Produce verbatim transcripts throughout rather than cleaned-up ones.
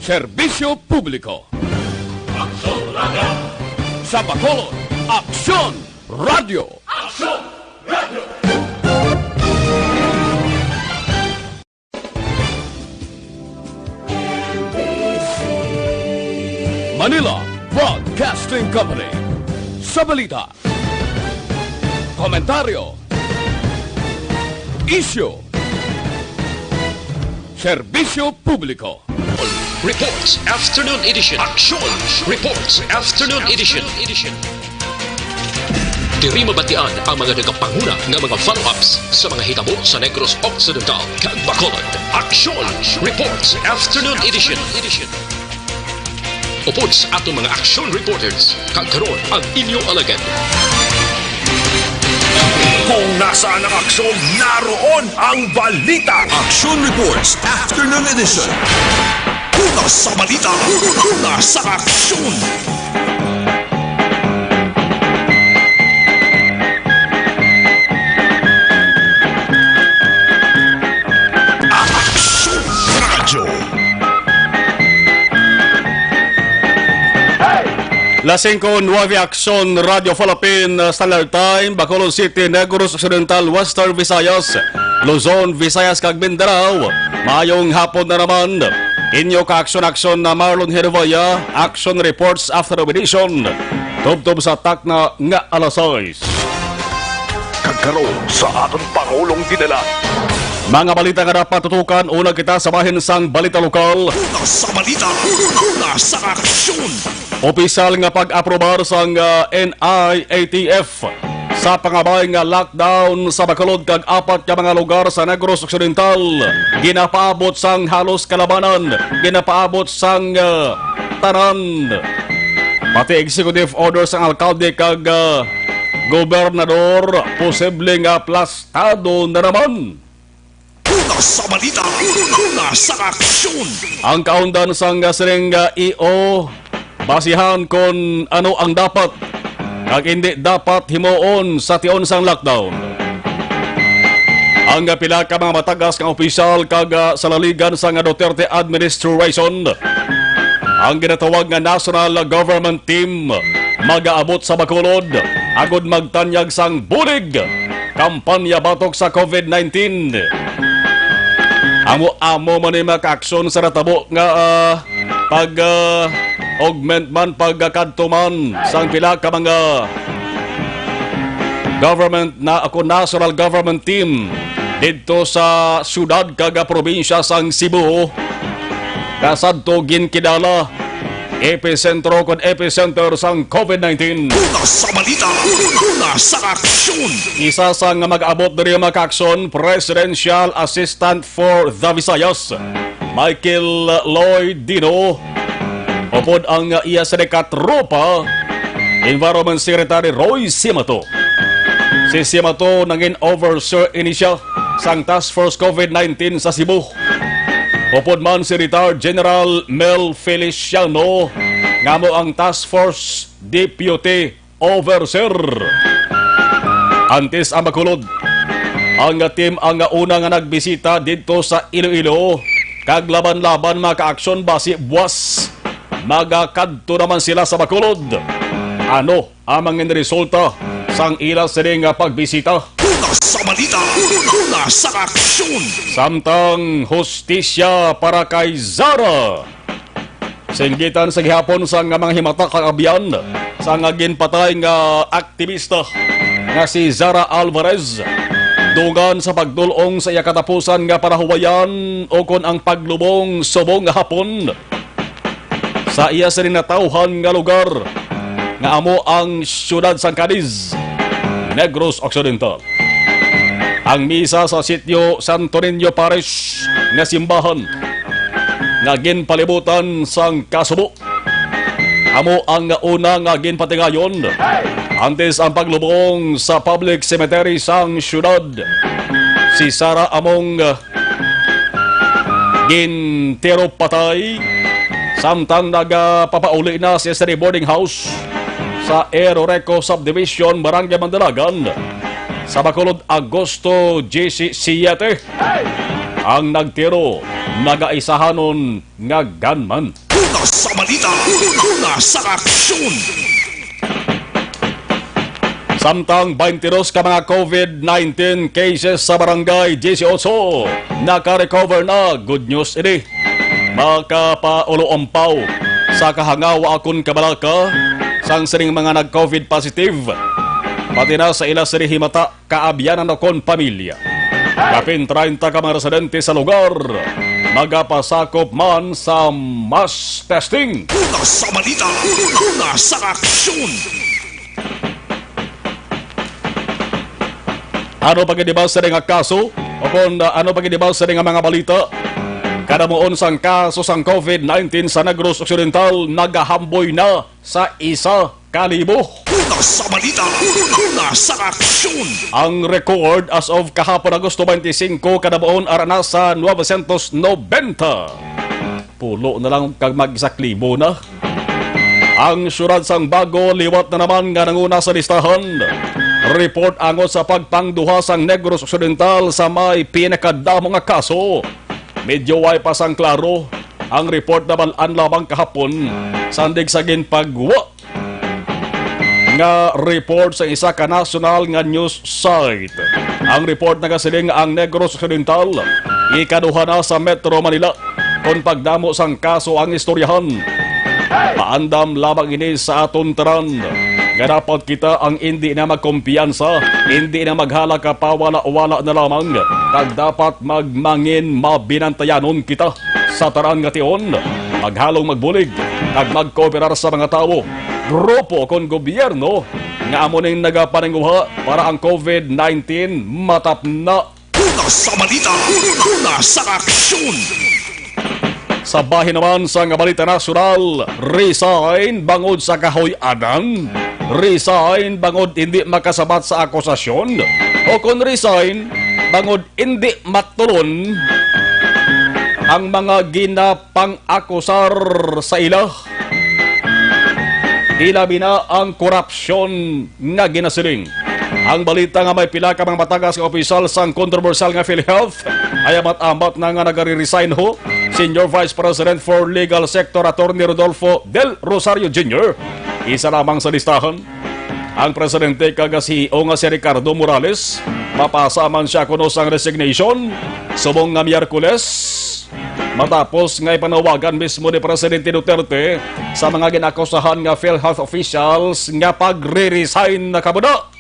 Serbisyo publiko. Aksyon Radio. Sa Bacolod, Aksyon Radio. Aksyon Radio. Manila Broadcasting Company. Sa balita, komentaryo, isyu, serbisyo publiko. Reports Afternoon Edition. Action Reports Afternoon Edition. Diri mabatian ang mga nagapanguna nga mga follow-ups sa mga hitabo sa Negros Occidental kag Bacolod. Action Reports Afternoon Edition. Upod sa aton mga action reporters, kag karon ang inyo alagad. Kung nasaan ang aksyon, naroon ang balita. Action Reports Afternoon Edition. Una sa balita, una sa aksyon. Aksyon Radyo. Las singko nuwebe, Aksyon Radio Philippine Standard Time, Bacolod City, Negros Occidental, Western Visayas, Luzon, Visayas, kag Mindanao. Maayong hapon na naman. Inyo ka-aksyon-aksyon na Marlon Herevalla, Action Reports Afternoon Edition. Tubtob sa takna nga alas sais. Kag karon sa aton Pangulong Dinala. Mga balita nga dapat tutukan, una kita sa bahin sang balita lokal. Una sa balita, una sa aksyon. Opisyal nga pag-aprobar sang, ah, N I A T F sa pangabay nga lockdown sa Bacolod kag apat ka mga lugar sa Negros Occidental. Ginapaabot sang halos kalabanan, ginapaabot sang, ah, tanan. Pati executive order sang alkalde kag, ah, gobernador, posible nga plastado na naman. Una sa balita, una sa aksyon. Ang kaundan sang sining, ah, E O, basihan kon ano ang dapat kag hindi dapat himuon sa tion sang lockdown. Ang pila ka mga matagas nga opisyal kag, ah, salaligan sang Duterte administration, ang ginatawag nga National Government Team, magaabot sa Bacolod agud magtanyag sang bulig kampanya batok sa COVID nineteen. Amo-amo man ni mga kaaksyon sa natabo nga, ah, pag, ah, augment man, pagkadto man sang pila ka mga government na ako national government team didto sa siyudad kag probinsya sang Cebu. Kasadto ginkilala epicentro kon epicenter sang COVID nineteen. Una sa balita, una sa aksyon. Isa sa nga mag-abot diri, mga kaaksyon, Presidential Assistant for the Visayas, Michael Lloyd Dino, upod ang iya sini katropa, Environment Secretary Roy Simato. Si Simato nangin overseer ini siya sang Task Force COVID nineteen sa Cebu. Upod man si Retired General Mel Feliciano nga amo ang Task Force Deputy Overseer. Antes ang Bacolod, ang team ang una nga nagbisita didto sa Iloilo, kag laban-laban, mga kaaksyon, basi buwas magakadto naman sila sa Bacolod. Ano ang mga resulta sang ila sini nga pagbisita? Una sa balita, una sa aksyon. Samtang hustisya para kay Zara. Singgitan sa gihapon sa nga mga himata kag abyan sa nga ginpatay nga aktivista nga si Zara Alvarez, dungan sa pagdul-ong sa iya katapusan nga panahuwayan, ukon ang paglubong subong nga hapon sa iya sini natawhan nga lugar, nga amo ang siyudad sang Cadiz, Negros Occidental. Ang misa sa sitio Santo Niño Parish nga simbahan nga ginpalibutan sang kasubo, amo ang una nga ginpatingayon antes ang paglubong sa public cemetery sang siyudad. Si Sara among gintiro patay samtang nagapapauli na siya sa boarding house sa Eroreco Subdivision, Barangay Mandalagan, sa Bacolod, Agosto diyesisiete. Ang nagtiro, nagaisahanon nga gunman. Una sa balita, una sa aksyon. Samtang twenty-two ka mga COVID nineteen cases sa barangay eighteen naka-recover na, good news ini. Makapaulo-ampaw sa kahangawa akon kabalaka sang sining mga nag-COVID positive, pati na sa ila sini himata, kaabyanan ukon pamilya. Kapin treinta ka mga residente sa lugar magapasakop man sa mass testing. Una sa balita, una sa aksyon. Ano pa gid ba sa nga kaso? O kung, uh, ano pa gid ba sa nga mga balita? Kadamuon sang kaso sang COVID nineteen sa Negros Occidental nagahamboy na sa isa ka libo. Una sa balita, una sa aksyon. Ang record as of kahapon, Agosto twenty-five, kadamuon ara na sa novecientos noventa. Pulo na lang kag mag-isa ka libo na. Ang siyudad sang Bago liwat na naman nga nanguna sa listahan. Report angot sa pagpangduha sang Negros Occidental sa may pinakadamo nga kaso. Medyo way pa sang klaro ang report, nabal-an lamang kahapon, sandig sa ginpagwa nga report sa isa ka nasyonal nga news site. Ang report nagasiling nga ang Negros Occidental ikaduha na sa Metro Manila kon pagdamo sang kaso ang istoryahan. Paandam lamang ini sa aton tanan nga dapat kita ang indi na magkumpiyansa, indi na maghala ka pawala-wala na lamang, kag dapat magmangin mabinantayanon kita sa tanan nga tion, maghalong magbulig, kag magkooperar sa mga tawo, grupo, kon gobyerno nga amo ning nagapaninguha para ang COVID nineteen matapna. Una sa balita, una sa aksyon. Sa bahin naman sang balita nasyonal, resign bangod sa kahoy-anan, resign bangod hindi makasabat sa akusasyon, o kon resign bangod hindi matulon ang mga ginapang-akusar sa ila. Ilabi na ang korupsyon nga ginasiling. Ang balita nga may pila ka mga matagas nga opisyal sang kontrobersyal nga PhilHealth ay amat-amat na nga nagare-resign ho. Senior Vice President for Legal Sector Attorney Rodolfo Del Rosario Junior isa lamang sa listahan. Ang presidente kag C E O nga si Ricardo Morales, mapasa man siya kuno sang resignation subong nga Miyerkules, matapos nga ipanawagan mismo ni Presidente Duterte sa mga ginakusahan nga PhilHealth officials nga pagre-resign na kabuda.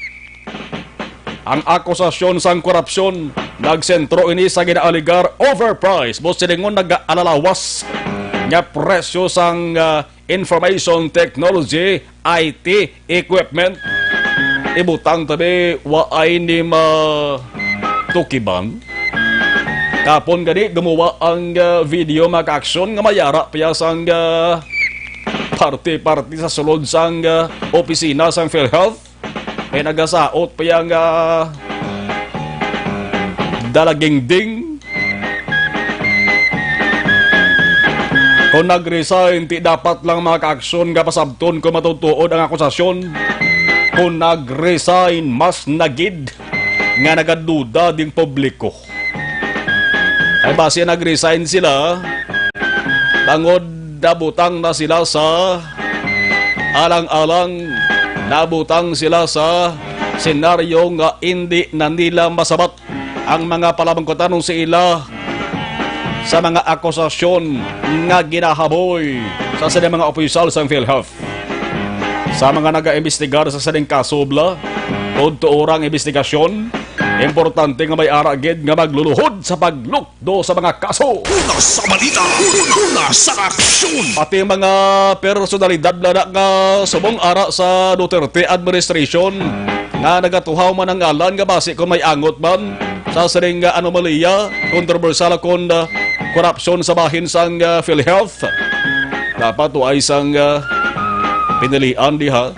Ang akusasyon sang korupsyon nagsentro ini sa ginaaligar overprice, buot silingon nag-alalawas nga presyo sang, ah, information technology, I T equipment. Ibutang tabi, waay ni matukiban. Kapon gani, gumuwa ang, ah, video, mga kaaksyon, nga may ara pa ya sang, ah, parte-parte sa sulod sang, ah, opisina sang PhilHealth. May nagasaot pa ya nga dalagingding. Kung nag-resign, ti dapat lang mga kaaksyon nga pasabton kung matutuod ang akusasyon. Kung nag-resign, mas nagid nga nagaduda ding publiko. Ay basi nag-resign sila, bangod nabutang na sila sa alang-alang, nabutang sila sa senaryo nga indi na nila masabat ang mga palabangkutanon sa ila sa mga akusasyon nga ginahaboy sa sila mga opisyal sa PhilHealth. Sa mga nagaimbestigar sa sining kaso, bala, kon tuo ra ang imbestigasyon, importante nga may ara gid nga magluluhod sa paglukdo sa mga kaso. Una sa balita, una sa aksyon. Pati mga personalidad, bala, na nga subong ara sa Duterte administration nga nagatuhaw man ang ngalan nga basi kon may angot man sa sining nga anomalya, kontrobersyal kon, ah, korupsyon sa bahin sang, ah, PhilHealth. Dapat waay sang, ah, pinilian diha.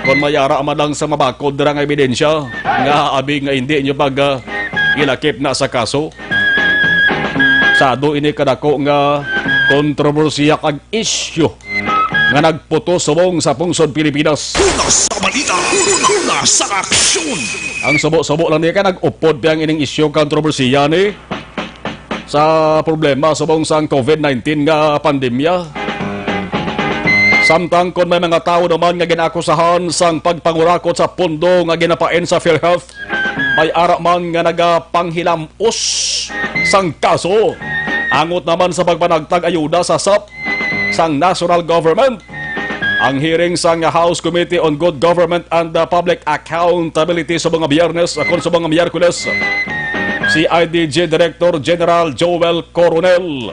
Kon may ara man lang sa mabakod dira nga ebidensya nga abi nga hindi nyo pag, ah, ilakip na sa kaso. Sado ini kadako nga kontrobersiya kag isyu nga nagputos subong sa pungsod Pilipinas. Una sa balita, una sa aksyon. Ang subo-subo lang ni ka nag-upod pa ang ining isyu, kontrobersiya ni sa problema subong sang COVID nineteen nga pandemya. Samtang kon may mga tawo naman nga ginakusahan sang pagpangurakot sa pondo nga ginapain sa PhilHealth, may ara man nga nagapanghilam-os sang kaso. Angot naman sa pagpanagtag ayuda sa SAP sang national government, ang hearing sang House Committee on Good Government and, uh, Public Accountability sa mga Biyernes, uh, kon sa mga Miyerkules, C I D G Director General Joel Coronel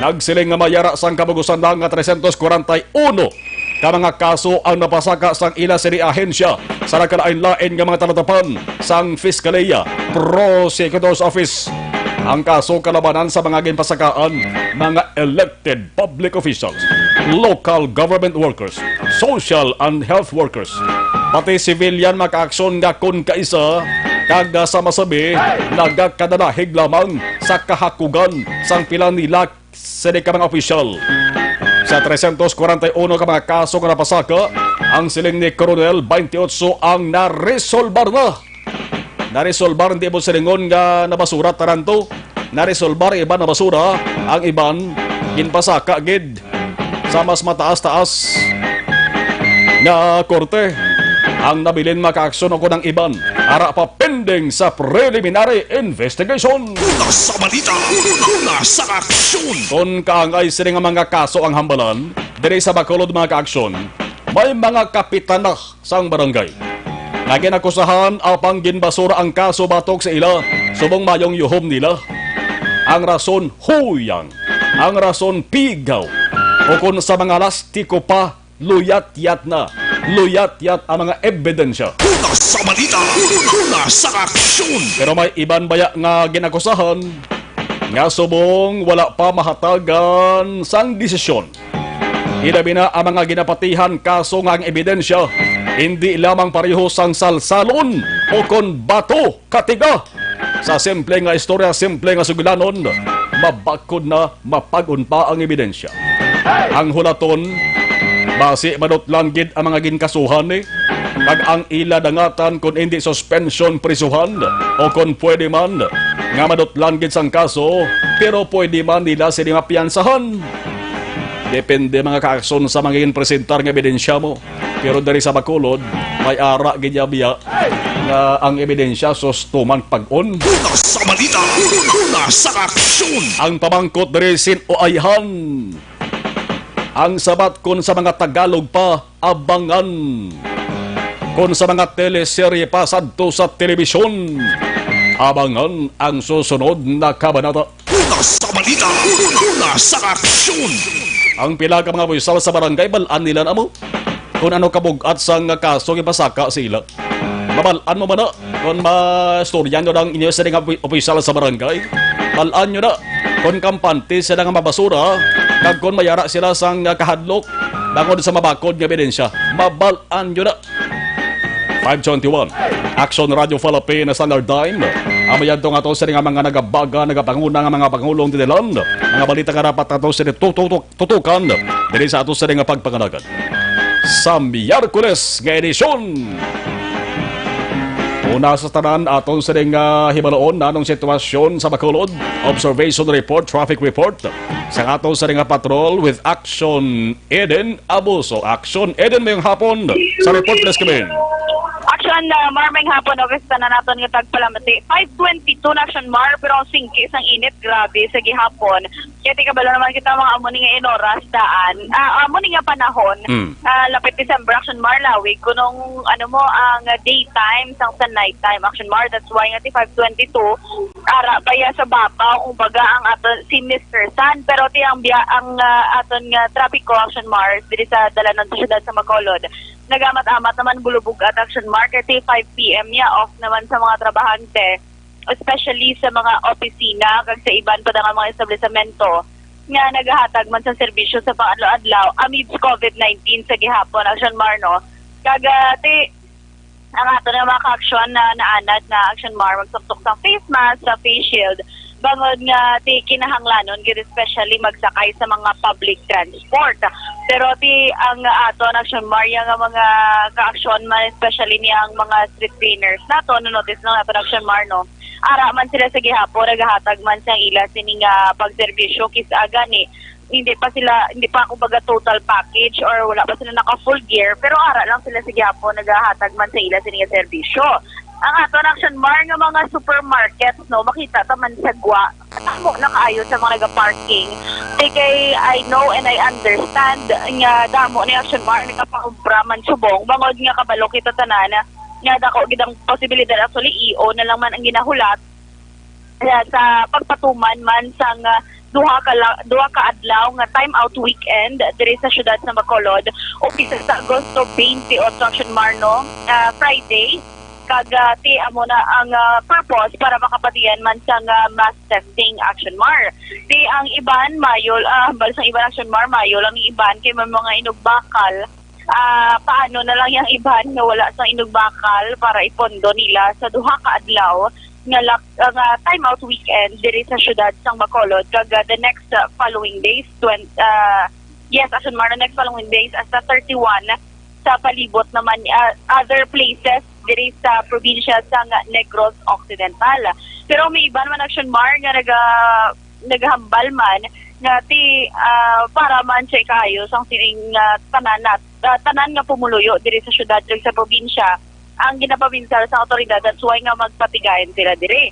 nagsiling nga may ara sang kabugusan lang nga trescientos kwarenta y uno ka mga kaso ang napasaka sang ila sini ahensya sa nagkalain-lain nga mga talatapan sang Fiscalía, Prosecutor's Office. Ang kaso kalabanan sa mga ginpasakaan, mga elected public officials, local government workers, social and health workers, pati civilian makaaksyon nga kon kaisa kag sa masabi nagakadalahig lamang sa kahakugan sang pila nila sini ka mga opisyal. Sa trescientos kwarenta y uno ka mga kaso nga napasaka, ang siling ni Coronel, twenty-eight ang naresolbar na. Naresolbar, hindi mo silingon nga nabasura tanan to. Naresolbar, iban nabasura, ang iban ginpasaka gid sa mas mataas-taas nga korte. Ang nabilin makaaksyon o kon ang iban ara pa pending sa preliminary investigation. Una sa balita, una sa aksyon. Kon kaangay sini nga mga kaso ang hambalan, diri sa Bacolod, mga kaaksyon, may mga kapitan na sang barangay nga ginakusahan apang ginbasura ang kaso batok sa ila subong mayong yuhom nila. Ang rason, huyang. Ang rason, pigaw. O kon sa mga lastiko pa, luyat-yat na. Luyat-yat ang mga ebidensya. Una sa balita, una sa aksyon. Pero may iban baya nga ginakusahan nga subong wala pa mahatagan sang desisyon. Ilabi na ang mga ginapatihan kaso nga ang ebidensya hindi lamang pareho sang salsalon o kon bato katiga. Sa simple nga istorya, simple nga sugilanon, mabakod na, mapag-on pa ang ebidensya. Ang hulaton, basi madutlan gid ang mga ginkasuhan ni, kag ang ila dangatan kon indi suspension prisuhan o kon pwede man nga madutlan gid sang kaso, pero pwede man nila sini mapiyansahan. Depende, mga kaakson, sa mga ginpresentar nga ebidensya mo. Pero diri sa Bacolod, may ara gid ya biya nga ang ebidensya sus tuman pag-on. Una sa balita, una sa aksyon. Ang pamangkot diri sin uayhan. Ang sabat kon sa mga Tagalog pa, abangan. Kon sa mga teleserye pa sadto sa telebisyon, abangan ang susunod na kabanata. Una sa balita, una sa aksyon. Ang pila ka mga opisyal sa barangay, bal-an nila na mo kung ano kabug-at sang kaso gipasaka sa ila. Mabal-an mo man na kung maistorya nyo lang inyo sa mga opi-, opisyal sa barangay. Bal-an nyo na kung kampante sila nga mabasura, kag kung mayara sila sang kahadlok bangod sa mabakod nga ebidensya. Mabal-an nyo na. Five twenty-one. Action Radio Philippine Standard Time. Amo yadto nga to sini nga mga nagabaga, nagapanguna nga mga pangulong tinilan. Mga balita nga dapat nato sini tututok, tutukan diri sa ato sini nga pagpangalagad sa Miyerkules nga edisyon. Una sa tanan, aton sini nga hibaloon anong sitwasyon sa Bacolod. Observation report, traffic report sa aton sini nga patrol with Action Eden Abuso. Action Eden, mayong hapon. Sa report, please, kami. Action, uh, Mar, mayong hapon. Okay, sa tanan naton nga tagpalamati. Five twenty-two na, Action Mar, pero ang singki sang init, grabe, sa gihapon. Kaya di kabalo naman kita mga amo ni nga inoras daan. Ah, amo ni nga panahon, Mm. ah, lapit December, Action Mar, lawig. Kunong, ano mo, ang daytime, sang sa nighttime, Action Mar. That's why nga ti five twenty-two, ara pa ya sa babaw, kumbaga, ang aton si Mister Sun. Pero ti ang biya-, ang, ah, aton nga trapiko, Action Mars, diri sa dalanan sa siyudad sa Bacolod, nagamat-amat naman bulubog at Action Mars, kay ti five P M niya, off naman sa mga trabahante, especially sa mga opisina, kag sa iban pa nga mga establisamento nga nagahatag man sa serbisyo sa pang-adlaw-adlaw amidst COVID nineteen sa gihapon, Action Mar, no? Kag, ah, ti, ang ato nga mga ka-aksyon na naanad na, Action Mar, magsuktok sa face mask, sa face shield, bangod nga ti kinahanglanon gid, especially magsakay sa mga public transport. Pero ti ang ato, Action Mar, ya nga mga ka-aksyon man, especially ni ang mga street cleaners nato, na-notice lang nato, Action Mar, no? Ara man sila sa gihapon, nagahatag man sang ila sini nga pagserbisyo, kis-a gani hindi pa sila, hindi pa, kumbaga, total package or wala pa sila naka full gear, pero ara lang sila sa gihapon nagahatag man sa ila sini nga serbisyo. Ang aton, Action Mar, nga mga supermarkets, no, makita ta man sa gwa, damo na kaayo sa mga nagaparking. Di kay I know and I understand nga damo ni, Action Mar, nagapakumpra man subong, bangod nga kabalo kita tanan nga dako gid ang posibilidad, actually, E O na lang man ang ginahulat, ah, sa pagpatuman man sang, ah, duha ka la-, duha ka adlaw nga time out weekend diri sa siyudad sa Bacolod, umpisa sa Agosto twenty-eight, Action Mar, no, ah, Friday, kag, ah, ti amo na ang, ah, purpose para makapatian man sang, ah, mass testing, Action Mar. Ti ang iban mayo, ah, hambal sang iban, Action Mar, mayo lang ang iban kay may mga inugbakal. Ah, paano na lang yang iban nga wala sang inugbakal para ipondo nila sa duha ka adlaw nga lak-, ah, nga time out weekend diri sa siyudad sang Bacolod, kag, ah, the next, ah, following days, twen-, ah, yes, Action Mar, next following days hasta thirty-one sa palibot naman, ah, other places diri sa probinsya sang Negros Occidental. Pero may iban man, Action Mar, nga naga-, nagahambal man nga ti, ah, para man sa ikaayo sang sining, ah, tanan nat-, ah, tanan nga pumuluyo diri sa siyudad kag sa probinsya ang ginapabinsar sa awtoridad, that's why nga magpatigayon sila diri.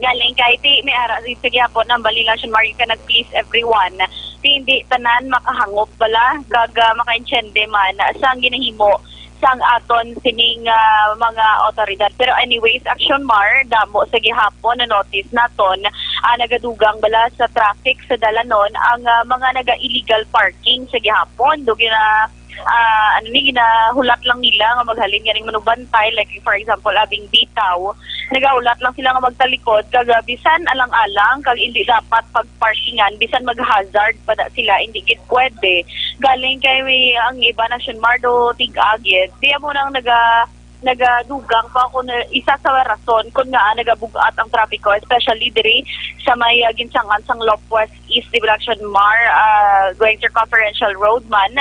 Galing kay ti may ara sa gihapon ang bali lang siya, Mario, ka nag-please everyone. Ti hindi tanan makahangop bala kag, ah, makaintiende man sang ginahimo sang aton sining, ah, mga awtoridad. Pero anyways, Action Mar, damo sa gihapon na notice naton, ah, nagadugang bala sa traffic sa dalanon ang, ah, mga naga-illegal parking sa gihapon. Do gina-, ah, ano ni, ginahulat lang nila nga maghalin ganing manubantay, like, for example, abing bitaw, nagahulat lang sila nga magtalikod, kag, ah, bisan alang-alang kag hindi dapat pagparkingan, bisan mag-hazard pa da sila, hindi gid pwede. Galing kay may, ang iba, Action Mar, do tig-a gid. Di amo nang naga-, nagadugang pa kung isa sa rason kung nga nagabug-at ang trapiko, especially diri sa may, ah, ginsangan sang Lop West East Division, Mar, ah, going Circumferential Road man,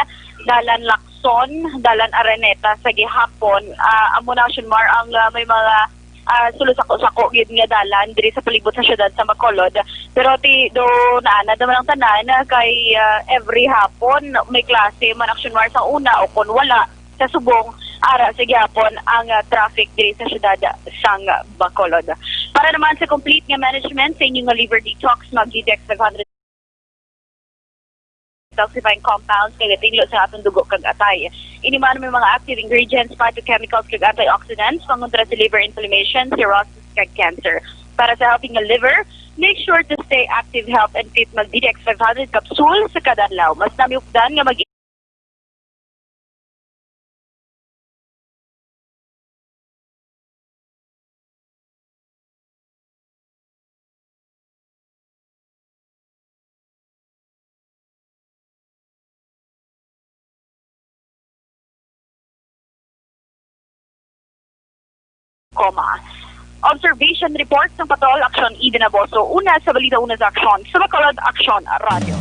Dalan Lacson, Dalan Araneta sa gihapon. Ah, amo na, Action Mar, ang, ah, may mga, ah, sulo-sako-sako gid nga dalan diri sa palibot sa siyudad sa Bacolod. Pero ti do naanad naman ang tanan kay, ah, every hapon may klase man, Action Mar, sa una, o kung wala, sa subong, ara sa gihapon ang, ah, traffic diri sa siyudad sang Bacolod. Para naman sa complete nga management sa inyong liver detox, mag-Didex five hundred detoxifying compounds kag gatinlo sa atong dugo kag atay. Ini man may mga active ingredients, phytochemicals kag antioxidants pangontra sa liver inflammation, cirrhosis kag cancer. Para sa healthy nga liver, make sure to stay active, health and fit. Mag-Didex five hundred capsule sa kada adlaw. Mas namiukdan nga mag Comma. Observation report sang Patrol Action Eden Aboso, una sa Balita, una sa Aksyon, sa Bacolod Aksyon Radio.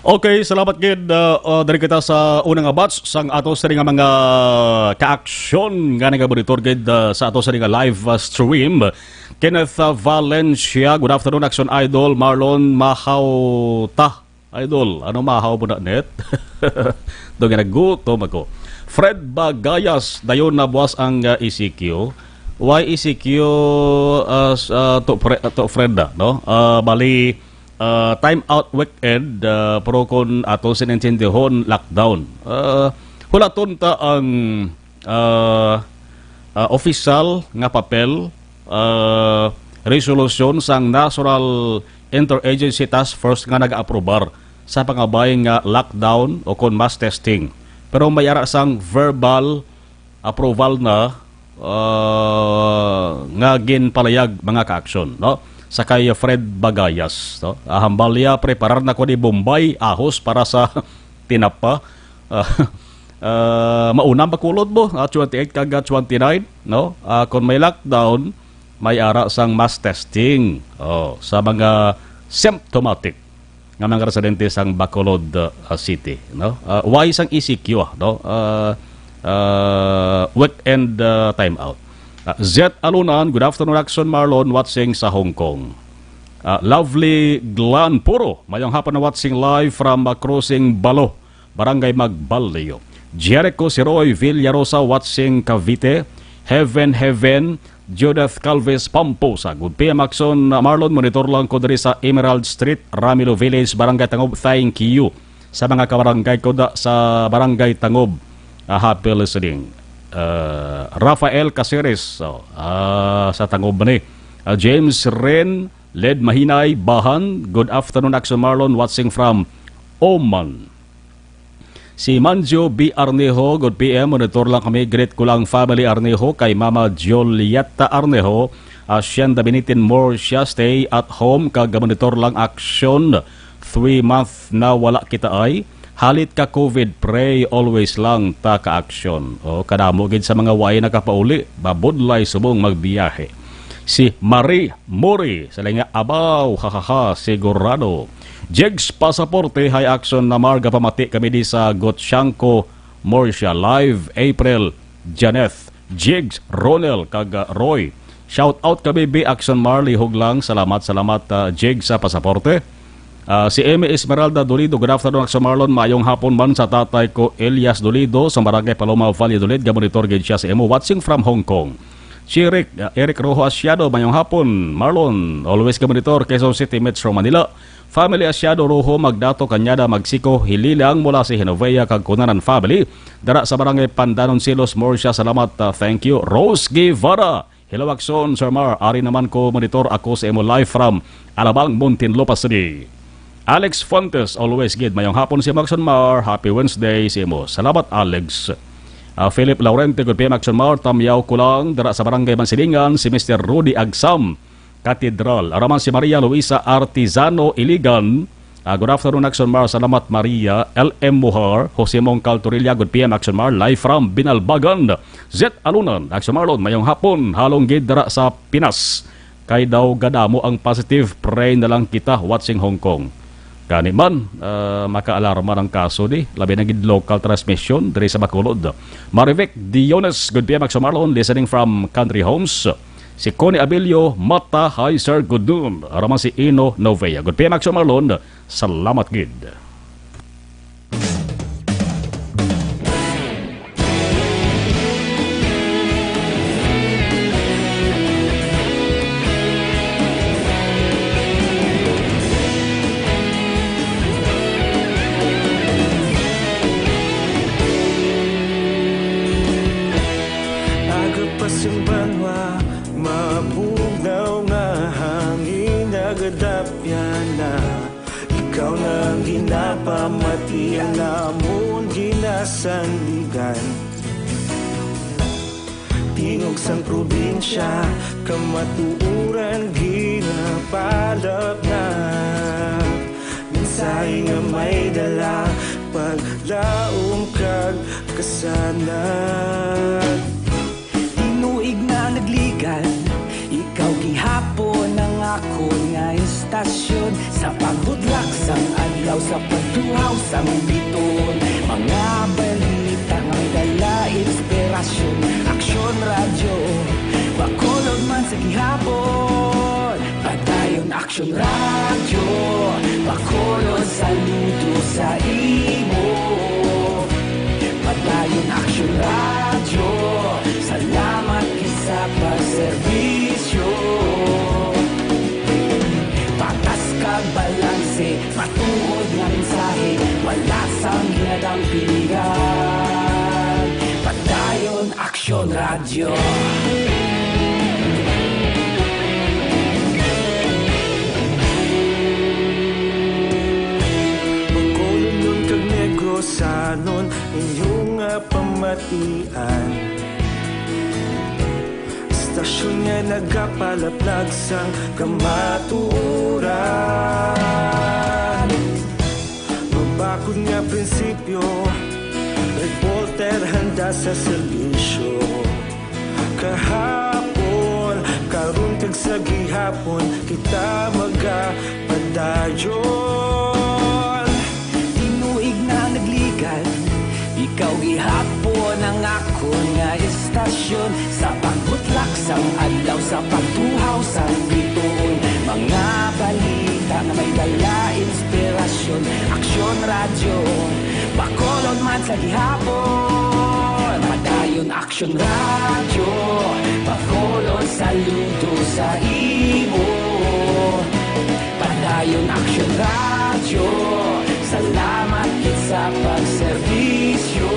Okay, salamat gid. Uh, uh, diri kita sa unang batch sang ato sini nga mga kaaksyon nga nagamonitor gid, uh, sa ato sini nga live, uh, stream. Kenneth, uh, Valencia, good afternoon, Action Idol. Marlon, mahaw ta, Idol. Ano mahaw mo na, net? Do nga nagutom ako. Fred Bagayas, dayon na buwas ang, uh, E C Q. Why E C Q, uh, s-, uh, to, Fre-, to Fred na, no? Uh, bali, uh, time out weekend, uh, pero kung ato sinintindihon, lockdown. Uh, hulaton ta ang, uh, uh, official nga papel, uh, resolution sang National Interagency Task Force nga nag-aprobar sa pangabay nga lockdown o kon mass testing. Pero may ara sang verbal approval na, ah, nga ginpalayag, mga kaaksyon, no? Sa kay Fred Bagayas, no? Ah, hambal niya, preparar na ko ni Bombay, ahos para sa tinapa. Ah, ah, mauna ang Bacolod mo, ah, twenty-eight kag, ah, twenty-nine, no? Ah, kung may lockdown, may ara sang mass testing. Oh, sa mga symptomatic nga mga residente sang Bacolod, uh, City, no? Uh, why sang E C Q, ah, no? Uh, uh, weekend, uh, timeout. Uh, Zet Alunan, good afternoon, Action Marlon, watching sa Hong Kong. Uh, Lovely Glan Puro, mayong hapon na watching live from, uh, Crossing Balo, Barangay Magbalyo. Jericho Siroy Villarosa, watching Cavite. Heaven, Heaven, Judith Calvis Pamposa. Good P M Action, uh, Marlon, monitor lang ko diri sa Emerald Street, Ramilo Village, Barangay Tangob. Thank you sa mga kabarangay ko da, sa Barangay Tangob. Uh, happy listening. Uh, Rafael Caceres, so, uh, sa Tangob ni. Uh, James Ren, Led Mahinay, Bahan. Good afternoon, Action Marlon, watching from Oman. Si Manjo B Arnejo, good P M, monitor lang kami. Greet ko lang family Arnejo, kay Mama Julieta Arnejo, Hacienda Binitin, Murcia, stay at home, kag monitor lang Action. Three month na wala kita ay. Halit ka COVID, pray always lang ta ka Action. O, kadamo gid sa mga way nakapauli, mabudlay subong magbiyahe. Si Marie Mori, sa linga, abaw, ha, ha, ha, sigurado. Jigs Pasaporte, hi Action, na Marga, pamati kami di sa Gotchanco, Murcia. Live, April, Janeth, Jigs, Ronel, kag, uh, Roy. Shout out kami, B Action Marley Huglang. Salamat, salamat, uh, Jigs, sa pasaporte. Ah, si Emmy Esmeralda Dolido, good afternoon, Action Marlon. Maayong hapon man sa tatay ko, Elias Dolido, sa Barangay Paloma, Valladolid. Gamonitor gid siya sa imo. Watching from Hong Kong. Si Eric, ah, Eric Rojo Asiado, maayong hapon, Marlon. Always gamonitor, Quezon City, Metro Manila. Family Asiado Rojo, Magdato, Cañada, Magsico, Hililang, mula si Genovea kag Cunanan family. Dara sa Barangay Pandanon, Silos, Murcia. Salamat, ah, thank you. Rose Guevara. Hello, Action, Sir Mar. Ari naman ko, monitor ako sa imo live from Alabang, Muntinlupa City. Alex Fuentes, always gid. Mayong hapon sa imo, Action Mar. Happy Wednesday sa imo. Salamat, Alex. Ah, Philip Laurente, good P M, Action Mar. Tamyaw ko lang, dira sa Barangay Mansilingan, si Mister Rudy Agsam, Cathedral. Araman si Maria Luisa Artizano Iligan, Ah, good afternoon, Action Mar. Salamat, Maria. L M Muhar, Jose Mongcal Torilla, good P M, Action Mar. Live from Binalbagan. Zet Alunan, Action Marlon, mayong hapon. Halong gid dira sa Pinas. Kay daw gadamo ang positive, pray na lang kita, watching Hong Kong. Gani man, ah, makaalarma ang kaso di, labi na gid local transmission diri sa Bacolod. Marivic Diones, good P M, Action Marlon, listening from Country Homes. Si Connie Abilio, Mata, hi sir, good noon. Araman si Ino Novea. Good P M, Action Marlon, salamat gid. Aga pa sing banwa, mabugnaw nga hangin nagadapyan na. Ikaw na ang ginapamati, ang amon ginasandigan. Tingog sang probinsya, kamatuoran ginapalap na. Mensahe nga may dala, paglaom kag kasanag. Tinuig na nagligan, ikaw gihapon ang akon nga istasyon. Sa pagbudlak sang adlaw, sa pagtuhaw sang biton, mga balita nga may dala inspirasyon. Aksyon Radyo, Bacolod man sa gihapon. Padayon Aksyon Radyo, Bacolod, saludo sa imo. Padayon Aksyon Radyo, salamat gid sa pagserbisyo. Patas kag balanse, matuod nga mensahe, wala sang ginadampingan. Padayon Aksyon Radyo. Bacolodnon kag Negrosanon, inyo nga pamatian. Istasyon nga nagapalaplag sang kamatuoran. Mabakod nga prinsipyo, reporter handa sa serbisyo. Kahapon, karon, kag Sa gihapon kita magapadayon. Tinuig na nagligad, ikaw gihapon ang akon nga istasyon. Sa pagbutlak sang adlaw, sa pagtuhaw sang bituon, mga balita nga may dala inspirasyon. Aksyon Radyo, Bacolod man sa gihapon. Padayon Aksyon Radyo, Bacolod, saludo sa imo. Padayon Aksyon Radyo, salamat gid sa pagserbisyo.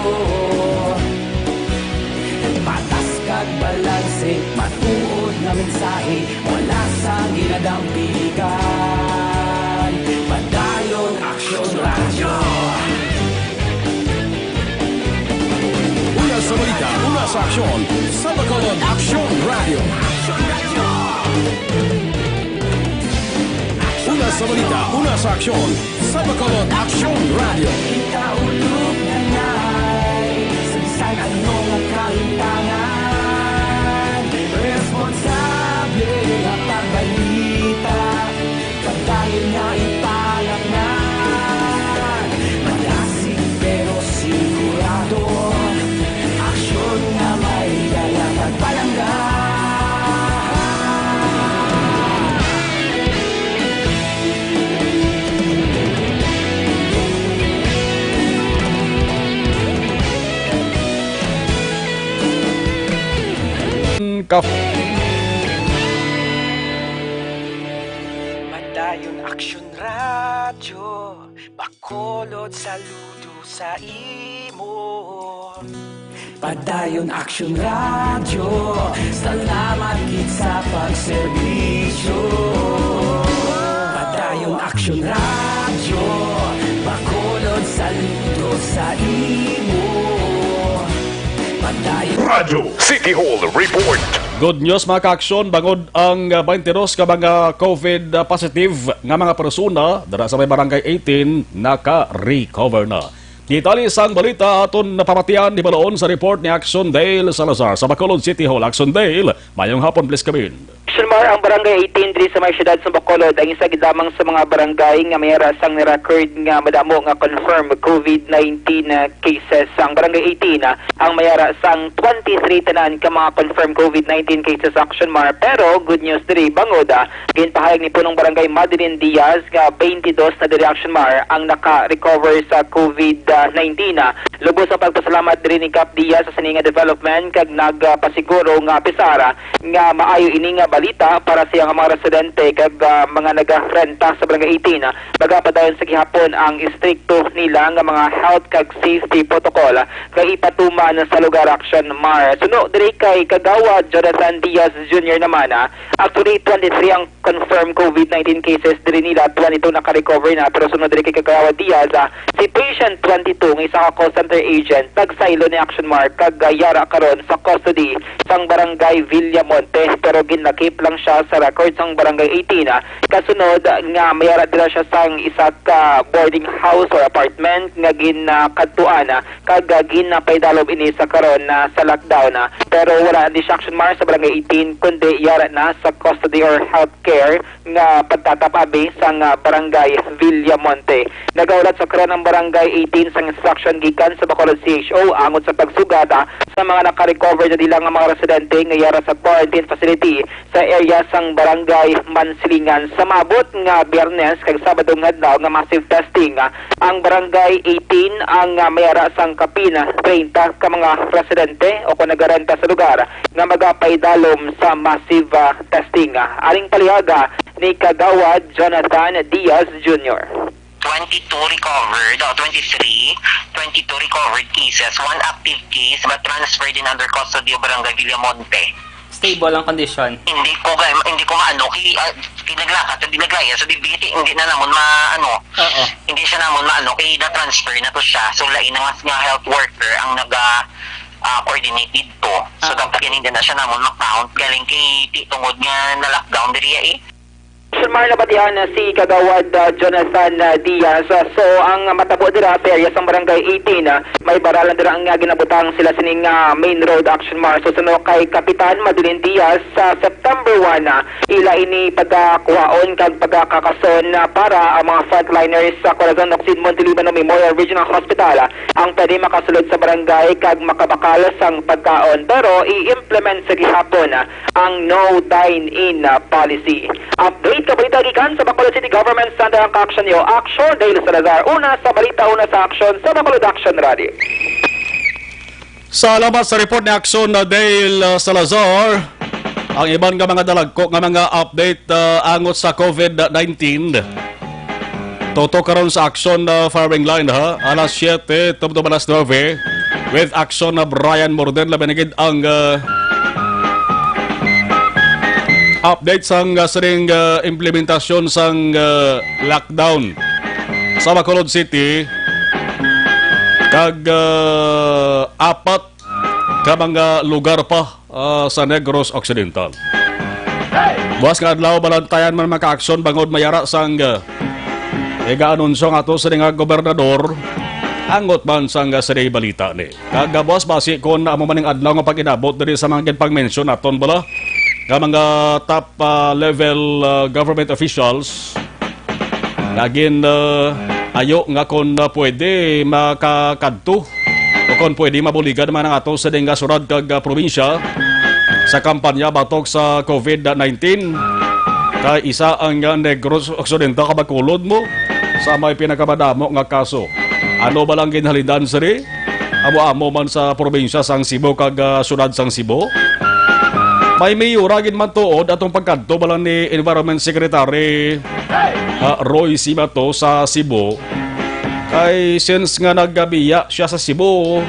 Patas kag balanse, matuod nga mensahe, wala sang ginadampigan. Padayon Aksyon Radyo. Una sa balita, una sa aksyon, sa Bacolod Aksyon Radyo. Una sa balita, una sa aksyon, sa Bacolod Aksyon Radyo. Kita ulog na ngay, sa bisan ano nga kalimtangan, responsable nga pagbalita. Padayon nga ipalaknag, malasig pero sigurado. Aksyon nga may dala kag palangga. Ka- Padayon Aksyon Radyo, Bacolod, saludo sa imo. Padayon Aksyon Radyo, salamat gid sa pagserbisyo. Padayon Aksyon Radyo, Bacolod, saludo sa imo. Padayon Radyo City Hall Report. Good news, mga ka-aksyon, bangod ang, ah, twenty-two ka mga COVID, ah, positive nga mga persona dira sa may Barangay eighteen naka-recover na. Detalye sang balita aton napamatian, hibaloon sa report ni Action Dale Salazar sa Bacolod City Hall. Action Dale, mayong hapon, please come in. Action Mar, ang Barangay eighteen diri sa may siyudad sa Bacolod ang isa gid lamang sa mga barangay nga may ara sang ni-record nga madamo nga confirmed COVID nineteen, ah, cases. Ang Barangay eighteen, ah, ang may ara sang twenty-three tanan ka mga confirmed COVID nineteen cases, Action Mar. Pero good news diri, bangod, ah, ginpahayag ni Punong Barangay Madeline Diaz nga twenty-two na diri, Action Mar, ang naka-recover sa COVID nineteen. Lubos ang pagpasalamat diri ni Kap Diaz sa sini nga development kag nagapasiguro nga apisar nga maayo ini nga balita para sa iyang mga residente kag, ah, mga nagarenta sa Barangay eighteen. Magapadayon sa gihapon ang istrikto nila nga mga health kag safety protocol nga ipatuman sa lugar, Action Mar. Suno diri kay Kagawad Jonathan Diaz Junior naman, ah, actually, twenty-three ang confirmed COVID nineteen cases diri nila, twenty-two naka-recover na, pero sunod diri kay Kagawad Diaz, ah, si patient twenty-two nga isa ka call center agent nagsaylo ni, Action Mar, kag, ah, yara karon sa custody sang Barangay Villamonte, pero ginlakip lang siya sa record sang Barangay eighteen, ah, kasunod nga may ara dira siya sang isa ka boarding house or apartment nga ginakadtuan, ah, kag, ah, ginapaidalom ini sa karon na sa lockdown, ah. Pero wala ni siya, Action Mar, sa Barangay eighteen, kundi yara na sa custody or health care nga pagtatap-abi sang, ah, Barangay Villamonte. Nagahulat sa karon ang Barangay eighteen sang instruction gikan sa Bacolod C H O angot sa pagsugad, ah, sa mga naka-recover na dila nga mga residente nga yara sa quarantine facility sa area sang Barangay Mansilingan. Sa maabot nga Biyernes kag Sabado nga adlaw nga massive testing, ah, ang Barangay eighteen ang, ah, may ara sang kapin treinta ka mga residente o kon nagarenta sa lugar nga magapaidalom sa massive, ah, testing. Aning palihaga ni Kagawad Jonathan Diaz Junior. Twenty-two recovered, oh, twenty-three, twenty-two recovered cases, one active case, but transferred in under custody of Barangay Villamonte. Stable ang condition. Hindi ko ga-, hindi ko maano, kay, ah, kay naglakad, sa Dinaglaya, sa Dibiti, hindi na namon ma-, ano, Oo. hindi siya namon maano, kay na-transfer na to siya. So, lain na nga, nga health worker ang naga, ah, coordinated to. So, Ah, dapat okay. Hindi na siya namon ma-count. Galing kay, ti-, tungod nga na-lockdown diri, eh. Action Mar, nabatian na si Kagawad, ah, Jonathan, ah, Diaz. Ah, so, ang matabo dira sa area sang Barangay eighteen, ah, may baralan dira nga ginabutang sila sining, ah, main road, Action Mar. So, suno kay Kapitan Madulin Diaz, sa September one, ah, ila ini pagkakuhaon kag pagkakakason, ah, para ang mga frontliners sa Corazon Ocsid Monte Libano Memorial Regional Hospital, ah, ang pwede makasulod sa barangay kag makabakal sang pagkaon. Pero i-implement sa gihapon, ah, ang no dine-in, ah, policy. Update ka balita gikan sa Bacolod City Government Center ang kaaksyon niyo, Action Dale Salazar. Una sa balita, una sa aksyon sa Bacolod Action Radio. Salamat sa report ni Action na Dale, uh, Salazar. Ang iban nga mga dalagko nga mga update, uh, angot sa COVID nineteen. Toto karon sa Action, uh, firing line, ha. Alas siyete, tubtob alas nuebe. With Action na Brian Morden, labi na gid ang, uh, update sang, uh, sining, uh, implementasyon sang, uh, lockdown sa Bacolod City. Kag, uh, apat ka mga lugar pa, ah, sa Negros Occidental. Buas nga adlaw, balantayan man mga kaaksyon bangod may ara sang, ah, iga-anunsyo nga ato sini nga gobernador, angot man sang, ah, sini balita ni. Kag, ah, buas basi kon amo man ning adlaw nga pag-inabot diri sa mga ginpangmensyon naton bala nga mga top, ah, level, ah, government officials, nga gin, ah, ayo nga kon, ah, pwede makakadto o kon pwede mabuligan man ang ato sini nga syudad kag, ah, probinsya sa kampanya batok sa COVID nineteen. Kay isa ang, ah, Negros Occidental ka Bacolod mo sa may pinakamadamo nga kaso. Ano ba lang ginhalidan sini? Amo-amo man sa probinsya sang Cebu kag, ah, siyudad sang Cebu. May miyura gid man tuod atong pagkadto bala ni Environment Secretary, ah, Roy Sibato sa Cebu. Kay since nga nagabiya siya sa Cebu,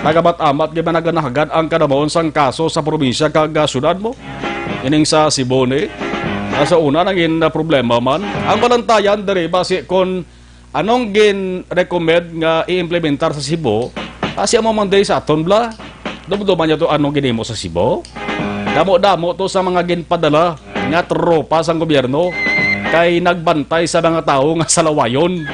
nagamat-amat gid man naganahagad ang kadamuon sang kaso sa probinsya kag, ah, siyudad mo. Ining sa Cebu ni. Ah, sa una nangin na problema man. Ang balantayan diri basi kon anong gin-recommend nga i-implementar sa Cebu, ah, siya mo man day sa aton, bla? Dumduman niya to anong ginimo sa Cebu? Damo-damo to sa mga ginpadala nga tropa sang gobyerno kay nagbantay sa mga tawo nga salawayon.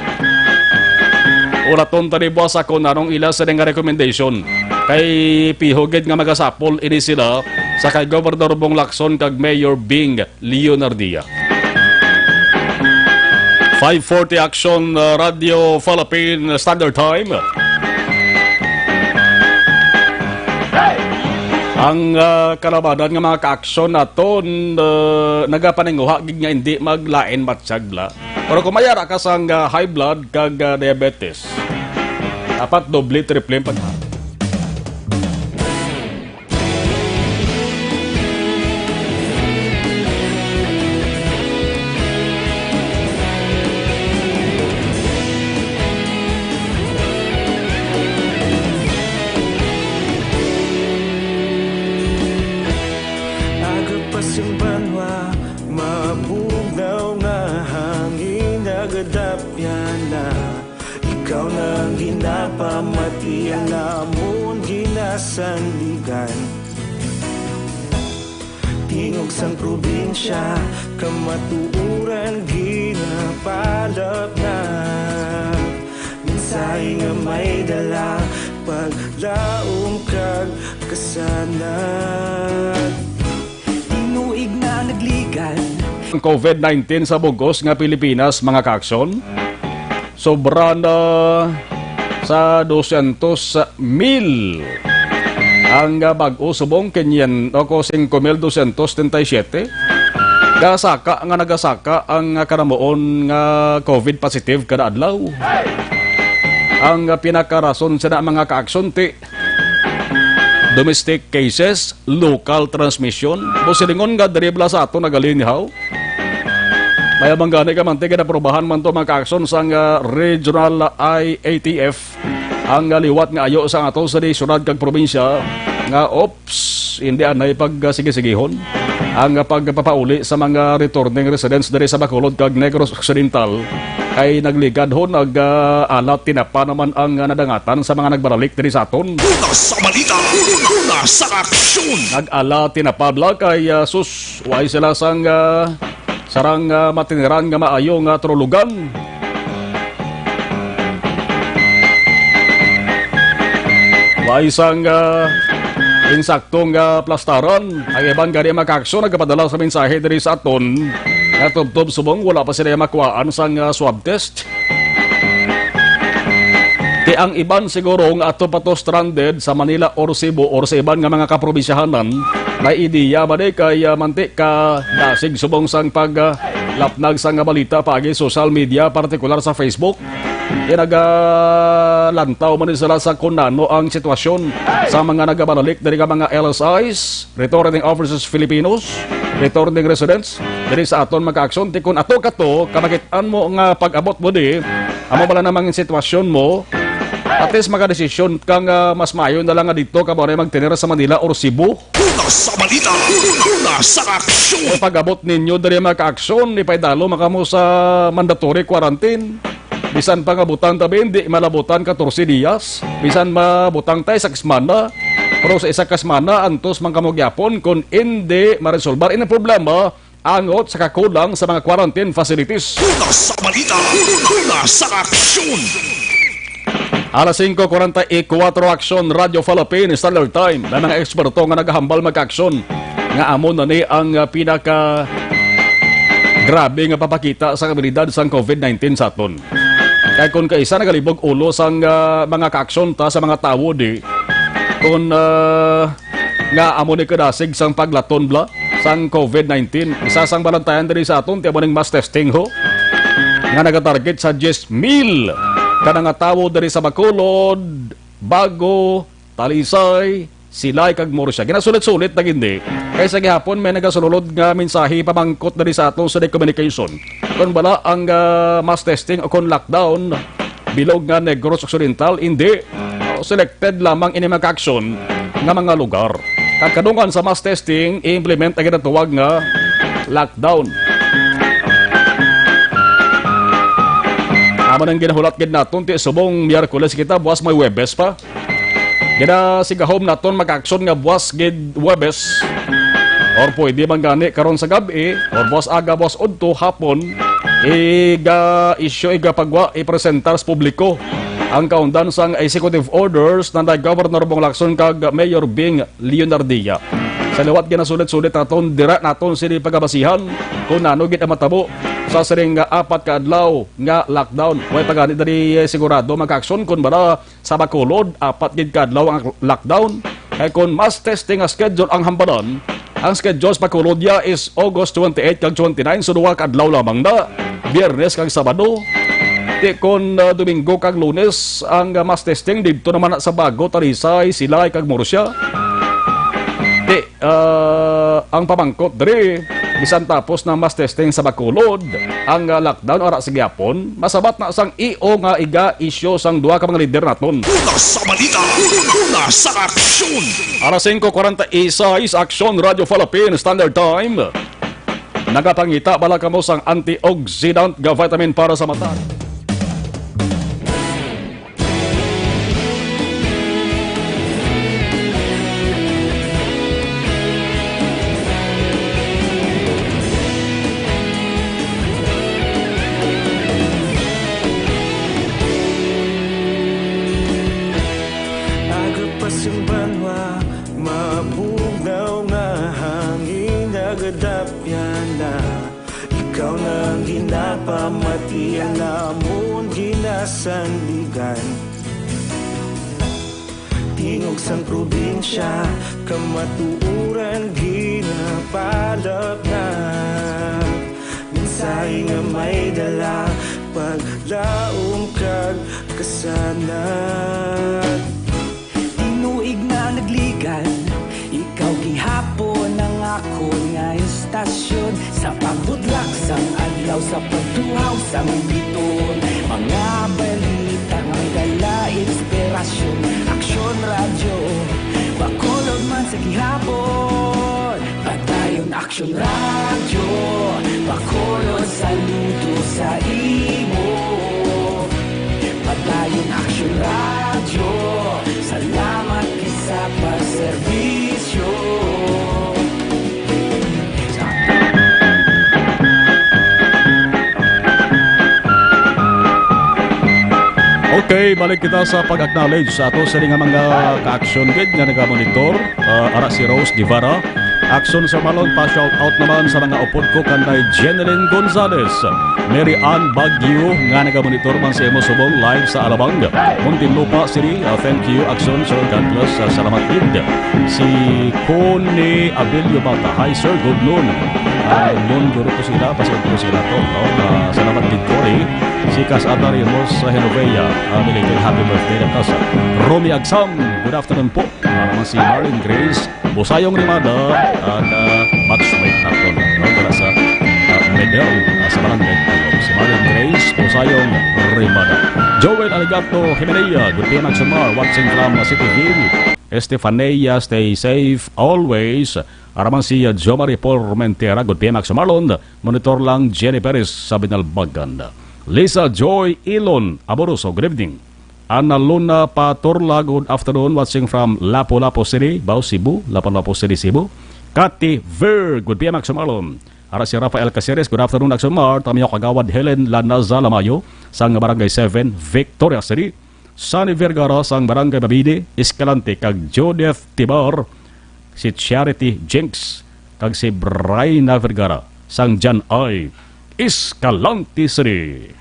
Uraton tani buwas ako nanong ila sa nga recommendation kay pihugid nga magasapol ini sila sa kay Gobernador Bong Lacson kag Mayor Bing Leonardia. Five forty Action, uh, Radio Philippine Standard Time. Ang, uh, kalabanan nga mga kaaksyon naton, uh, nagapaninguha gid nga hindi maglain matsyag bla. Pero kung may ara ka sang, uh, high blood kag, uh, diabetes, dapat doble, triple ang pag- Aga pa sing banwa, mabugnaw nga hangin nagadapyan na. Ikaw na ang ginapamati, ang amon ginasandigan. Tingog sang probinsya, kamatuoran ginapalapnap. Mensahe nga may dala, paglaom kag kasanag. Tinuig na nagligad. Ang COVID nineteen sa bug-os nga Pilipinas, mga kaaksyon, sobra na sa dosyentos mil ang, ah, bag-o subong kinyen-, o ko, singko mil dosyentos treinta y siete. Gasaka nga nagasaka ang, ah, kanamuon nga COVID positive kada adlaw. Ang, ah, pinakarason sa mga kaaksyon ti domestic cases, local transmission. Busilingon nga diri bala sa aton nagalinhaw. May abang gani ka man, tigin aprobahan man to mga kaaksyon sang, ah, regional I A T F. Ang, ah, liwat nga ayo sa ato sa di syudad kag probinsya nga, ops, hindi anay pag, ah, sige-sigihon ang, ah, pagpapauli sa mga returning residents diri sa Bacolod kag Negros Occidental. Kay nagligad ho, nag, ah, ala tinapa naman ang, ah, nadangatan sa mga nagbaralik diri sa aton. Una sa balita, una sa aksyon. Nag-ala tinapa bala kay, ah, sus, way sila sang, ah, Sarang, ah, matiniran nga maayo nga trulugan. May isang, ah, insakto nga plastaran. Ang iban gani, mga kaaksyon, nagapadala sa mensahe diri sa aton nga tubtob subong wala pa sila makuhaan sang, ah, swab test. Ti ang iban siguro nga ato pa to stranded sa Manila or Cebu or sa iban nga mga kaprobinsyahanan, may ideya ba di kay, ah, manti ka dasig subong sang pag, ah, lapnag sang balita paagi social media, partikular sa Facebook? Kay nagalantaw man ni sila sa kun ano ang sitwasyon sa mga nagabanalik diri nga mga L S Is, returning officers Filipinos, returning residents, diri sa aton, mga kaaksyon. Ti kun ato ka to, kamakit-an mo nga pag-abot mo di, amo bala namang sitwasyon mo, at least makadesisyon ka nga mas maayo na lang nga dito ka ba magtener sa Manila or Cebu. Una sa balita, una sa aksyon. Kung pag-abot ninyo diri, mga kaaksyon, ipaidalo man kamo sa mandatory quarantine. Bisan pa nga butang tabi, hindi malabutan katorse diyas. Bisan mabutang tayo sa semana, pero sa isa ka semana, antos man kamo gyapon kung hindi maresolbar ini problema angot sa kakulang sa mga quarantine facilities. Una sa balita, una sa aksyon. Alas singko kuwarenta y kuwatro, Aksyon Radyo Philippine Standard Time. May mga eksperto nga nagahambal, mga kaaksyon, nga amo na ni ang, ah, pinaka grabe nga papakita sa abilidad sang covid nineteen sa aton. Kay kun kaisa nagalibog ulo sang, ah, mga kaaksyon ta sa mga tawo di, kun, ah, nga amo ni kadasig sang paglaton bala sang covid nineteen. Isa sang balantayan diri sa aton ti amo ning mass testing, ho, nga nagatarget sa diyes mil ka mga tawo diri sa Bacolod, Bago, Talisay, Silay kag Murcia. Ginasulit-sulit na gindi. Kay sa gihapon may nagasulod nga mensahe pamangkot diri sa aton sa communication. Kung bala ang, ah, mass testing o kung lockdown, bilog nga Negros Occidental, hindi. Selected lamang ini, mga kaaksyon, nga mga lugar. Kag kadungan sa mass testing, i-implement ang ginatawag nga lockdown. Amo nang ginahulat gid naton ti subong Miyerkules kita, buwas may Huwebes pa. Ginasigahom naton, mga kaaksyon, nga buwas gid Huwebes, or pwede man gani karon sa gab-i, or buwas aga, buwas udto, hapon, iga-issue, igapagwa, ipresentar sa publiko ang kaundan sang executive orders na ni Governor Bong Lacson kag Mayor Bing Leonardia. Sa liwat ginasulit-sulit naton, dira naton sini pagabasihan kung ano gid ang matabo sa sining nga apat ka adlaw nga lockdown. Way pa gani dali, eh, sigurado, mga kaaksyon, kung bala sa Bacolod, apat gid ka adlaw ang lockdown. Kay kung mass testing nga schedule ang hambalan, ang schedule sa Bacolod ya is August twenty-eight kag twenty-nine, so duha ka adlaw lamang na, Biyernes kag Sabado. Ti kon, ah, Domingo kag Lunes ang, ah, mass testing didto naman na sa Bago, Talisay, Silay kag Murcia. Ti, ah, ang pamangkot diri, bisan tapos na mass testing sa Bacolod, ang, ah, lockdown ara sa gihapon, masabat na sang E O nga iga-issue sang duha ka mga lider naton. Una sa balita, una sa aksyon. Alas singko kuwarenta y seis, Aksyon Radyo Philippine Standard Time. Nagapangita bala kamo sang antioxidant nga vitamin para sa mata? Aga pa sing banwa, mabugnaw nga hangin, nagadapyan na. Ikaw na ang ginapamati, ang amon ginasandigan. Tingog sang probinsya, kamatuoran ginapalapnag. Mensahe nga may dala, paglaom kag kasanag. Tinuig na nagligan, ikaw gihapon ang akon nga istasyon. Sa pagbudlak sang adlaw, sa pagtuhaw sang biton, mga balita nga dala inspirasyon. Aksyon Radyo, Bacolod man sa gihapon. Padayon Aksyon Radyo, Bacolod, saludo sa imo. Padayon Aksyon Radyo, salamat gid sa pagserbisyo. Okay, balik kita sa pag-acknowledge sa ato sini nga mga ka-action gid nga nagamonitor. Ah, ara si Rose Guevara. Action sa Marlon, pa-shout out naman sa mga upod ko, kanday Jeneline Gonzalez, Mary Ann Baguio nga nagamonitor man sa imo subong live sa Alabang, Muntinlupa City. Ah, thank you, Action, Sir. God bless. Ah, salamat gid. Si Connie Abilio Bata. Hi, sir. Good noon. Ah, noon guro ko sila, pasok ko sila to, no? Ah, salamat gid, Connie. Si Kas Ata Ramos sa Genovea, ah, belated happy birthday na, Kas. Romy Agsam, good afternoon po. Ah, naman si Marlene Grace Busayong Rimada, at, ah, batchmate naton, no? Para sa, ah, Medal, ah, sa Barangay Tagum. Si Marlene Grace Busayong Rimada. Joel Aligato Jimenea, good day, Maximar, watching from, ah, City View. Estefania, stay safe always. Araman si, uh, Jomari Formentera, good P M Action Marlon. Monitor lang Jenny Perez sa Binalbagan. Lisa Joy Ilon Amoroso, good evening. Ana Luna Patorla, good afternoon, watching from Lapu-Lapu City, Bao, Cebu, Lapu-Lapu City, Cebu. Cathy Ver, good P M Action Marlon. Ara si Rafael Caceres, good afternoon, Action Mar. Tamiyo Kagawad Helen Lanaza Lamayo, sang Barangay seven, Victoria City. Sunny Vergara sang Barangay Mabini, Escalante, kag Judith Tibar, si Charity Jinx, kag si Bryna Vergara sang Jan I, Escalante City.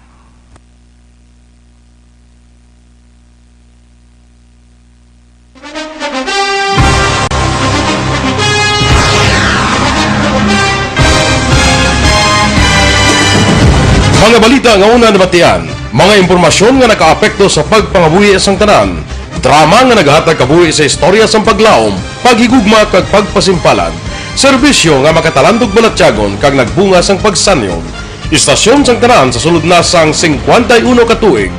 Mga balita nga una nabatian, mga impormasyon nga nakaapekto sa pagpangabuhi sang tanan, drama nga naghatag kabuhi sa istorya sang paglaom, paghigugma kag pagpasimpalan, serbisyo nga makatalandog balatyagon kag nagbunga sang pagsanyog. Istasyon sang tanan sa sulod na sang singkwenta y uno ka tuig.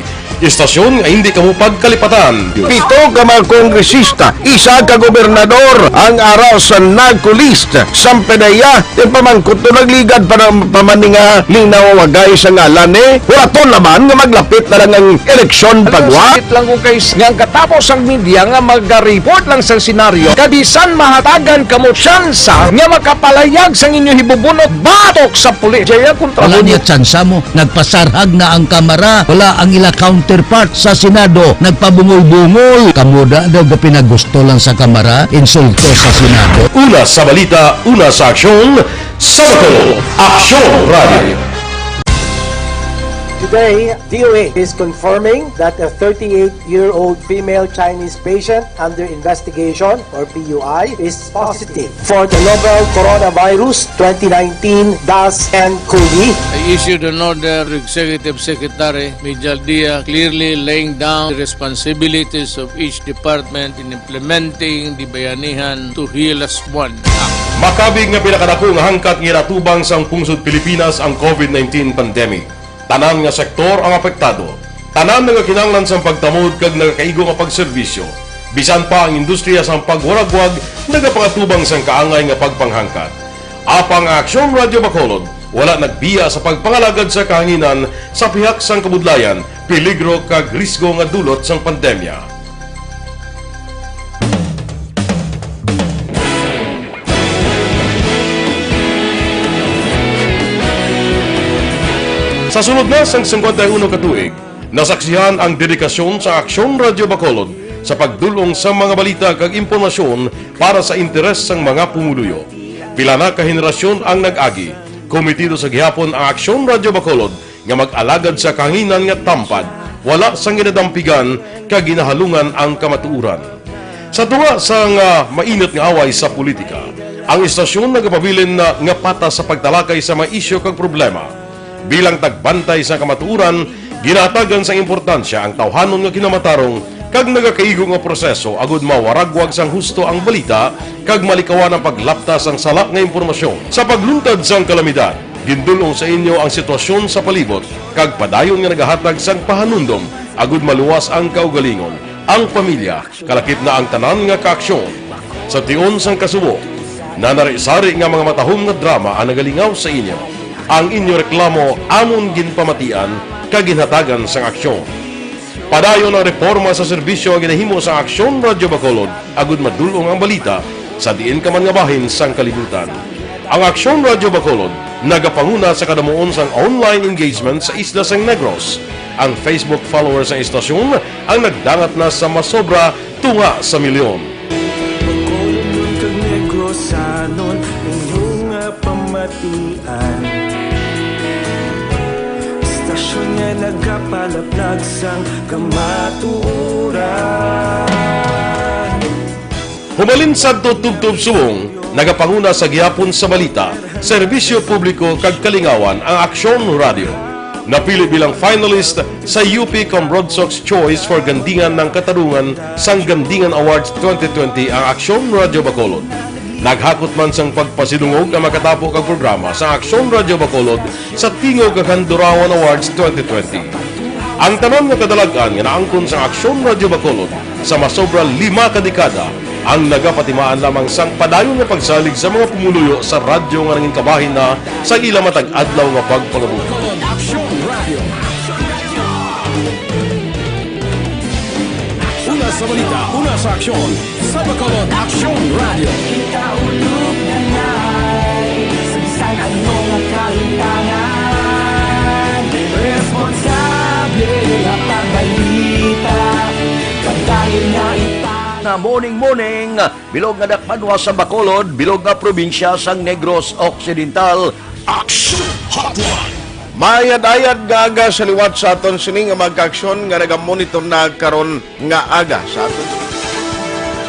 Istasyon nga hindi kamo pagkalipatan. Pito ka mga kongresista, isa ka gobernador ang ara sa NAGCO list. Sang PDEA, ti pamangkot to nagligad pa, pa man ni nga linawagay sa ngalan ni. Huraton naman nga maglapit na lang ang eleksyon pagwa. Sakit lang ko, guys, nga ang katapos ang media nga maga-report lang sa senaryo, kabisan mahatagan kamo tsansa nga makapalayag sang inyo hibubunot batok sa pulis. Jaya kontra Wala mo. Niya tsansa mo. Nagpasarhag na ang Kamara. Wala ang ila counterpart sa Senado. Nagpabungol-bungol. Kamo da daw gapinagusto lang sa Kamara, insulto sa Senado. Una sa balita, una sa aksyon, sa Bacolod, Aksyon Radio. Today, D O H is confirming that a thirty-eight-year-old female Chinese patient under investigation, or P U I, is positive for the novel coronavirus twenty nineteen dash N cov. I issued an order to Executive Secretary Mijal Dia, clearly laying down the responsibilities of each department in implementing the Bayanihan to Heal As One Act. Makabig nga pinakadako nga hangkat nga ginatubang sang pungsod Pilipinas ang COVID nineteen pandemic. Tanan nga sektor ang apektado. Tanan nagakinahanglan sang pagtamod kag nagakaigo nga pagserbisyo. Bisan pa ang industriya sang pagwaragwag nagapangatubang sang kaangay nga pagpanghangkat. Apang ang Aksyon Radyo Bacolod wala nagbiya sa pagpangalagad sa kahanginan sa pihak sang kabudlayan, peligro kag risgo nga dulot sang pandemya. Sa sulod na sang singkwenta y uno ka tuig, nasaksihan ang dedikasyon sa Aksyon Radyo Bacolod sa pagdul-ong sa mga balita kag impormasyon para sa interes sang mga pumuluyo. Pila na ka henerasyon ang nag-agi. Komitido sa gihapon ang Aksyon Radyo Bacolod nga mag-alagad sa kahanginan nga tampad, wala sang ginadampigan kag ginahalungan ang kamatuoran. Sa tunga sang, ah, mainit nga away sa politika, ang istasyon nagapabilin na nga patas sa pagtalakay sa mga isyu kag problema. Bilang tagbantay sa kamatuoran, ginahatagan sang importansya ang tawhanon nga kinamatarong kag nagakaigo nga proseso agud mawaragwag sang husto ang balita kag malikawan ang paglapta sang sala nga impormasyon. Sa pagluntad sang kalamidad, gindul-ong sa inyo ang sitwasyon sa palibot kag padayon nga nagahatag sang pahanumdom agud maluwas ang kaugalingon, ang pamilya, kalakip na ang tanan nga kaaksyon. Sa tion sang kasubo, nanari-sari nga mga matahom nga drama ang nagalingaw sa inyo. Ang inyo reklamo amon ginpamatian kag ginhatagan sang aksyon. Padayon ang reporma sa serbisyo nga ginahimo sa Aksyon Radyo Bacolod agud madul-ong ang balita sa diin ka man nga bahin sang kalibutan. Ang Aksyon Radyo Bacolod nagapanguna sa kadamuon sang online engagement sa isla sang Negros. Ang Facebook followers sang istasyon ang nagdangat na sa masobra tunga sa milyon. Bacolod kag Negros, sanon inyo nga pamatian. Istasyon nga nagapalaplag sang kamatuoran. Hubalin sadto tubtob subong, nagapanguna sa gihapon sa balita, serbisyo publiko kag kalingawan ang Aksyon Radio. Napili bilang finalist sa U P Cambrodsoc's Choice for Gandingan ng Katarungan sang Gandingan Awards twenty twenty ang Aksyon Radio Bacolod. Naghakot man sang pagpasidungog ang makatapo kag programa sa Aksyon Radio Bacolod sa Tingog kag Handurawan Awards twenty twenty. Ang tanan nga kadalag-an nga naangkon sang Aksyon Radio Bacolod sa masobra lima ka dekada ang nagapatimaan lamang sang padayon nga pagsalig sa mga pumuluyo sa radyo nga nangin kabahin na sa ila matag adlaw nga pagpangabuhi. Una sa balita, una sa aksyon, sa Bacolod Aksyon Radio. Kita ulog na ngay, sa bisan ano nga kalimtangan, responsable nga pagbalita, padayon nga ipang- Nga morning, morning, bilog nga dakbanwa sa Bacolod, bilog nga probinsya sang Negros Occidental. Action Hotline. Mayad-ayad nga aga sa liwat sa aton sini nga mga kaaksyon nga nagamonitor na karon nga aga sa aton.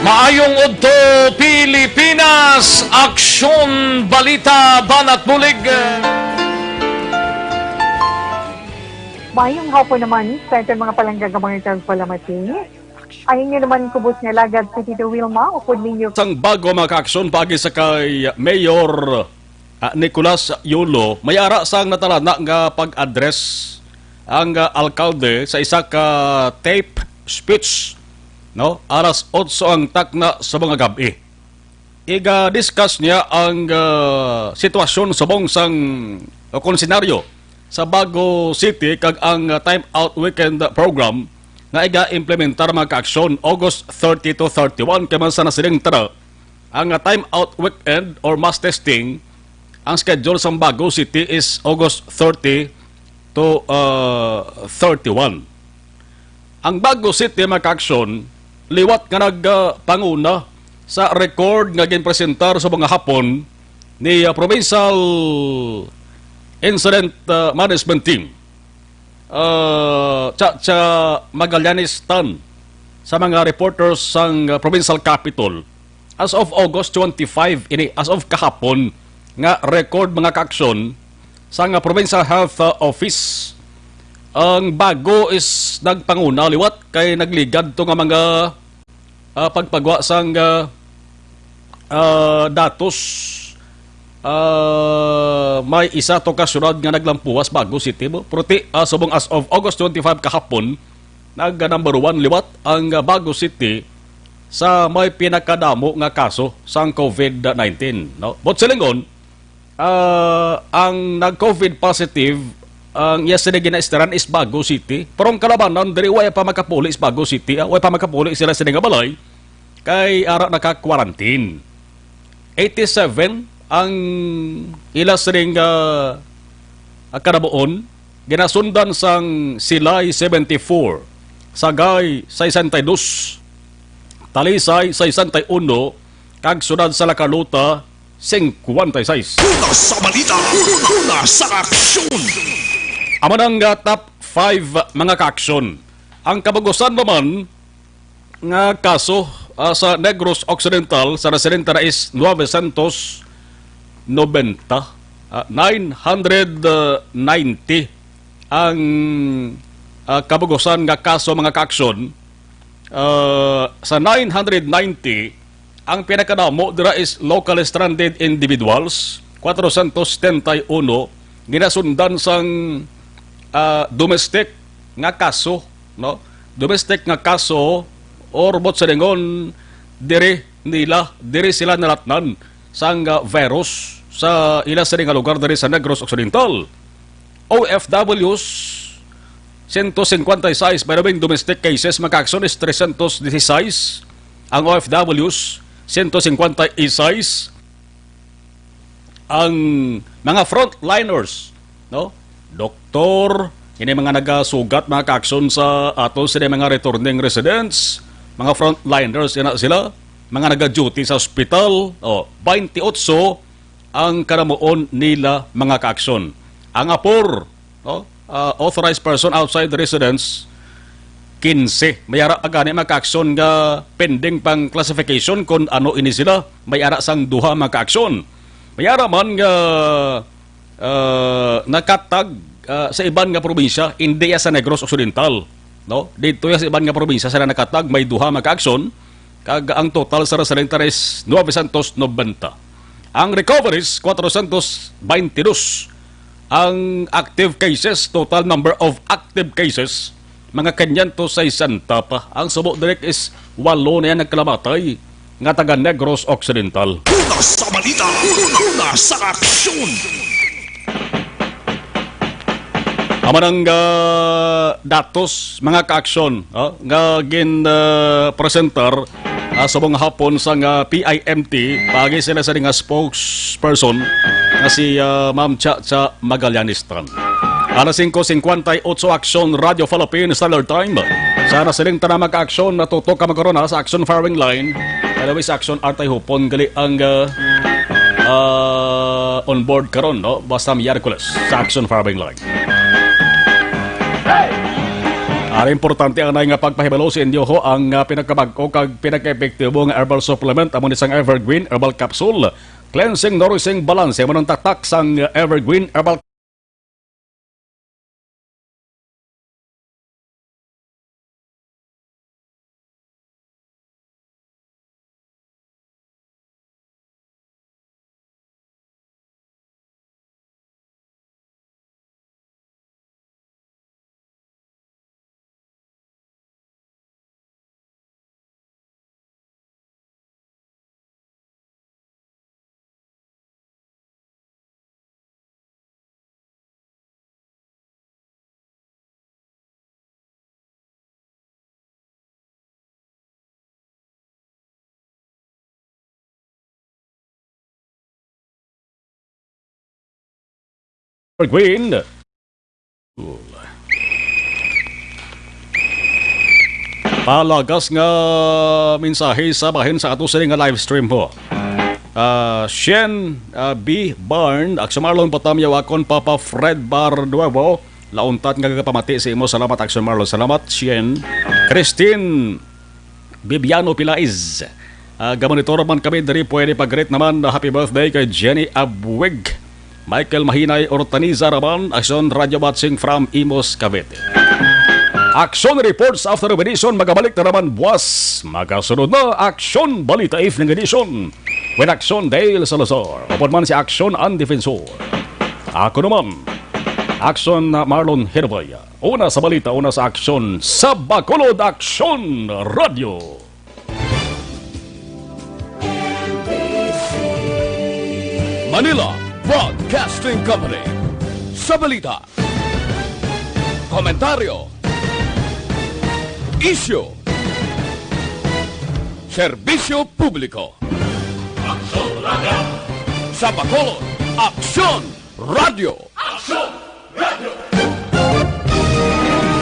Maayong udto, Pilipinas! Aksyon, balita, banat bulig. Mayong hapon naman sa aton mga palangga nga mga tagpalamati. Ang inyo naman kubos nga lagad, si Tito Wilma, upod ninyo. Sang bago, mga kaaksyon, paagi sa kay Mayor, ah, Nicolas Yolo, may ara sang natalana nga pag-address ang, ah, alkalde sa isa ka tape speech, no? Alas otso ang takna sa mga gab-i. Iga-discuss niya ang, ah, sitwasyon subong sang, o kon senaryo sa Bago City kag ang, ah, time out weekend program nga iga-implementar, mga kaaksyon, August thirty to thirty-one. Kay man sa nasiling tara, ang, ah, time out weekend or mass testing, ang schedule sang Bago City is August thirty to, ah, thirty-one. Ang Bago City, mga kaaksyon, liwat nga nagpanguna sa record nga ginpresentar sa mga hapon ni, ah, Provincial Incident, ah, Management Team, ah, Chacha Magallanes Tan, sa mga reporters sang, ah, Provincial Capitol. As of August twenty-five ini, as of kahapon, nga record, mga kaaksyon, sang, ah, Provincial Health, ah, Office. Ang Bago is nagpanguna liwat kay nagligad to nga mga, ah, pagpagwa sang, ah, ah, datos. Ah, may isa to ka syudad nga naglampuwas, Bago City, bo. Pero ti, ah, subong as of August twenty-five kahapon, nag-number one liwat ang, ah, Bago City sa may pinakadamo nga kaso sang COVID nineteen, no? But silingon, ah, ang nag-COVID positive, ang iya sila ginaestaran is Bago City. Pero ang kalabanan, diri way pa makapuli is Bago City, ah, way pa makapuli sila sila nga balay, kay ara naka-quarantine. Eighty-seven ang ila sining, ah, ah, kanabuon, ginasundan sang Silay seventy-four, Sagay sesenta y dos, Talisay sesenta y uno, kag Syudad sa La Carlota cincuenta y seis. Una sa balita, una sa aksyon. Amo na ang, ah, top five, mga kaaksyon. Ang kabugusan naman nga kaso, ah, sa Negros Occidental sa residente na is novecientos noventa, ah, nine hundred ninety ang, ah, kabugusan nga kaso, mga kaaksyon. Ah, sa nine hundred ninety, ang pinakadamo dira is locally stranded individuals, cuatrocientos setenta y uno, ginasundan sang, ah, domestic nga kaso, no? Domestic nga kaso, or buot silingon, diri nila, diri sila nalatnan sang, ah, virus sa ila sini nga lugar diri sa Negros Occidental. O F Ws, ciento cincuenta y seis, pero ang domestic cases, mga kaaksyon, is trescientos dieciséis. Ang O F Ws, ciento cincuenta y seis. Ang mga frontliners, no? Doktor, ini mga nagasugat, mga kaaksyon, sa ato sini mga returning residents, mga frontliners, ina sila, mga nagaduty sa ospital, o, twenty-eight ang kanamuon nila, mga kaaksyon. Ang apor, no? Ah, authorized person outside the residence, quince. May ara pa gani, mga kaaksyon, nga pending pang classification kung ano ini sila. May ara sang duha, mga kaaksyon. May ara man nga, ah, nakatag, ah, sa iban nga probinsya, hindi ya sa Negros Occidental, no? Dito ya sa iban nga probinsya sila nakatag, may duha, mga kaaksyon. Kag ang total sa residente is novecientos noventa. Ang recoveries, cuatrocientos veintidós. Ang active cases, total number of active cases, mga quinientos sesenta pa. Ang subo direk is walo na yan nagkalamatay nga taga Negros Occidental. Una sa balita, una sa aksyon. Amo nang, ah, datos, mga kaaksyon, ah, nga gin, ah, presentar, ah, subong hapon sang, ah, P I M T, paagi sila sa nga spokesperson nga si, ah, Ma'am Cha Cha Magallanes Tan. Alas singko singkwenta y ocho, Aksyon Radio Philippines Standard Time. Sa nasiling tanan, mga kaaksyon, natutok ka magkaron sa Aksyon Firing Line. Anyways, Aksyon Artay Hupon, gali ang, ah, ah, on board karon, no? Basta Miyerkules sa Aksyon Firing Line. Ang importante anay nga pagpahibalo sa inyo ho ang, ah, pinakabag-o kag pinakaepektibo nga herbal supplement, amo ni sang Evergreen Herbal Capsule. Cleansing, nourishing, balance, amo nang tatak sang Evergreen Herbal Queen. Palagas nga mensahe sa bahin sa ato sini nga live stream ho. Ah, Shen, ah, B Barn, Aksyon Marlon Patamyaw, akon Papa Fred Barduevo, launtat nga gagapamati sa imo. Salamat, Aksyon Marlon. Salamat, Shen. Christine Bibiano Pilais. Ah, gamonitor man kami diri, pwede pag-greet naman. Happy birthday kay Jenny Abuig. Michael Mahinay Ortaniza naman, Aksyon Radio watching from Imus, Cavite. Aksyon Reports after Medition, magabalik na naman buwas. Magasunod na Aksyon Balita Evening Edition with Aksyon Dale Salazar. Upod man si Aksyon Ang Defensor. Ako naman, Aksyon Marlon Hirabaya. Una sa balita, una sa aksyon, sa Bacolod, Aksyon Radio. Manila Broadcasting Company. Sa balita, komentaryo, isyu, serbisyo publiko. Aksyon Radio. Sa Bacolod, Aksyon Radio.